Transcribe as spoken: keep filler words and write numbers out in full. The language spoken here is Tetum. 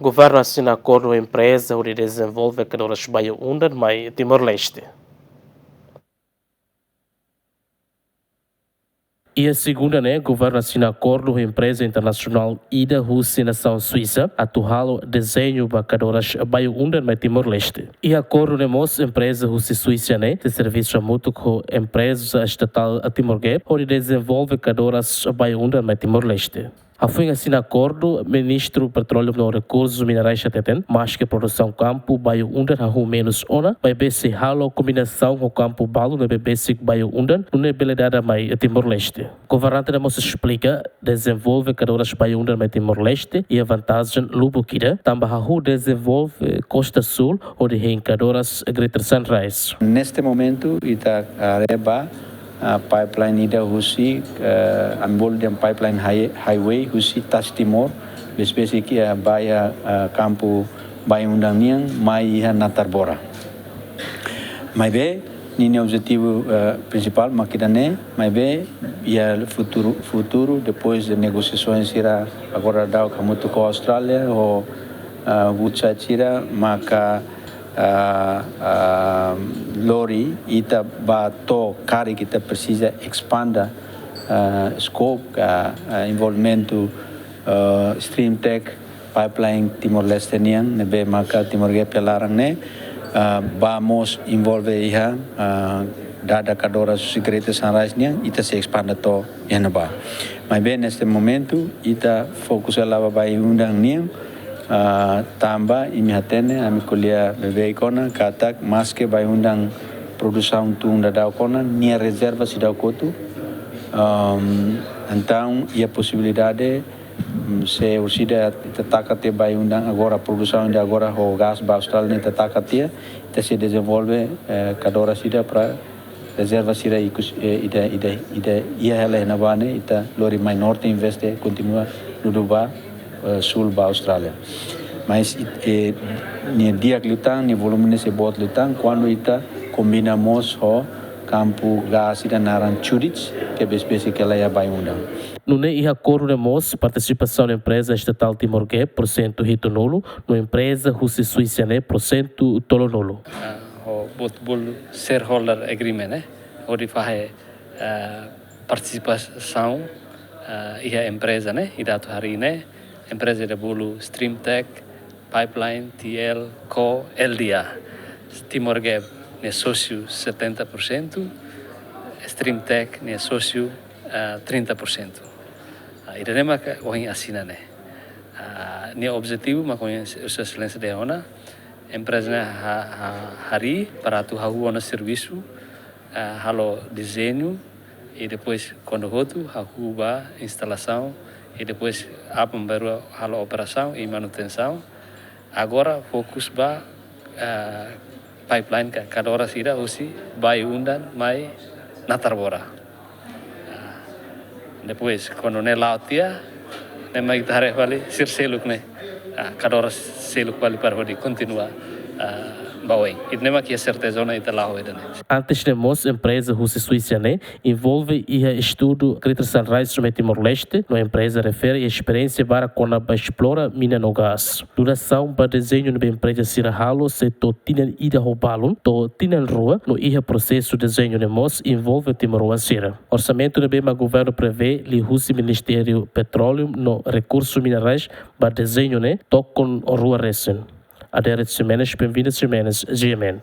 Governu asina akordu ho empreza hodi dezenvolve kadoras baiun-undan mai Timor-Leste. Iha segunda ne'e, governu asina akordu ho empreza internasionál ida husi nasaun Suisa atu halo dezeñu ba kadoras baiun-undan mai Timor-Leste. Iha akordu ne'e mós empreza husi Suisa ne'e sei servisu hamutuk ho empreza estatál Timor Gap hodi dezenvolve kadoras baiun-undan mai Timor-Leste. Hafoin asina akordu, Ministru Petróleu no Rekursus Minerais hateten, maske produsaun kampu baiun-undan hahú menus ona, maibé sei halo kombinasaun ho kampu balu ne'ebé besik baiun-undan, nune'e bele dada mai Timor-Leste. Governante ne'e mós esplika, dezenvolve kadoras baiun-undan mai Timor-Leste iha vantajen lubuk ida, tanba hahú dezenvolve Kosta Súl hodi hein kadoras Greater Sunrise. Neste momentu, ita haree ba, ah, pipeline ida husi, eh, ami bolu dehan pipeline high-, highway husi Tasi Timor, besik-besik iha ba iha, ah, kampu baiun-undan nian, mai iha Natarbora. Maibé, ninia objetivu, eh, prinsipál mak ida-ne'e, maibé, iha futuru, futuru, depois de negosiasaun sira agora daudaun hamutuk ho Austrália, ho, ah, Woodside sira, maka, ah, ah, lori ita ba to'o karik ita presiza espanda, ah, scope, ah, ah, envolvimentu, ah, Streamtech, pipeline Timor-Leste nian, ne'ebé maka Timor Gap iha laran ne'e, ah, ba mós envolve iha, ah, dada kadoras husi Greater Sunrise nian, ita sei espanda to'o iha ne'ebá. Maibé neste momentu, ita fokus hela ba baiun-undan nian, ah, tanba imi hatene, ami ko'alia beibeik ona, katak maske baiun-undan produsaun tun daudaun ona, nia rezerva seidauk kotu, ahm, entaun, iha posibilidade, mm, se orsida ita taka tiha baiun-undan agora, produsaun ida agora ho gás ba Austrália ne'e ita taka tiha, ita sei dezenvolve, eh, kadoras ida para rezerva sira ikus, eh, ida, ida, ida, iha hela iha ne'ebá ne'e, ita lori mai norte investe, kontinua dudu ba, eh, súl ba Austrália. Mas, eh, nia di'ak liután, nia volume ne'e sei boot liután, kuandu ita kombina mós ho kampu gás ida naran Chuditch, ke besik-besik hela iha baiun-undan. Nune'e iha akordu ne'e mós partisipasaun empreza estatál Timor Gap porsentu hitunulu, no empreza husi Suisa ne'e porsentu tolunulu. Ah, ho buat bolu shareholder agreement, eh, hodi fahe, eh, partisipasaun, eh, iha empreza ne'e, ida atu harii ne'e, empreza ida bolu Streamtech, Pipeline, T L, Co, L D A. Timor Gap nia sósiu setenta por cento, Streamtech nia sósiu, ah, trinta por cento. Ah, ida-ne'e maka ohin asina ne'e. Ah, nia objetivu maka ohin Sua Exelénsia dehan ona, empreza ne'e ha-, ha-, harii para atu hahú ona servisu, ah, halo dezeñu, i depois kuandu hotu hahú ba instalasaun, i depois aban-bainrua halo operasaun i manutensaun. Agora fokus ba, ah, pipeline ka, kadoras ida husi baiun-undan mai Natarbora. Ah, depois, kuandu ne'e la'o tiha, ne'e mai ita haree fali sira seluk ne'e. Ah, kadoras seluk fali para hodi kontinua, ah, ba oin. Ida-ne'e mak iha serteza ona ita la'o ida-ne'e. Antes ne'e mós empreza husi Suisa ne'e envolve iha estudu Greater Sunrise mai Timor-Leste, no empreza refere esperiénsia barak kona-ba esplora mina no gás. Durasaun ba dezeñu ne'ebé empreza sira halo sei to'o tinan ida ho balun, to'o tinan rua, no iha prosesu dezeñu ne'e mós envolve timoroan sira. Orsamentu ne'ebé mak governu prevee liuhusi Ministériu Petróleu no Rekursus Minerais ba dezeñu ne'e tokon rua resin. Adérito Ximenes, Benvinda Ximenes, G M N.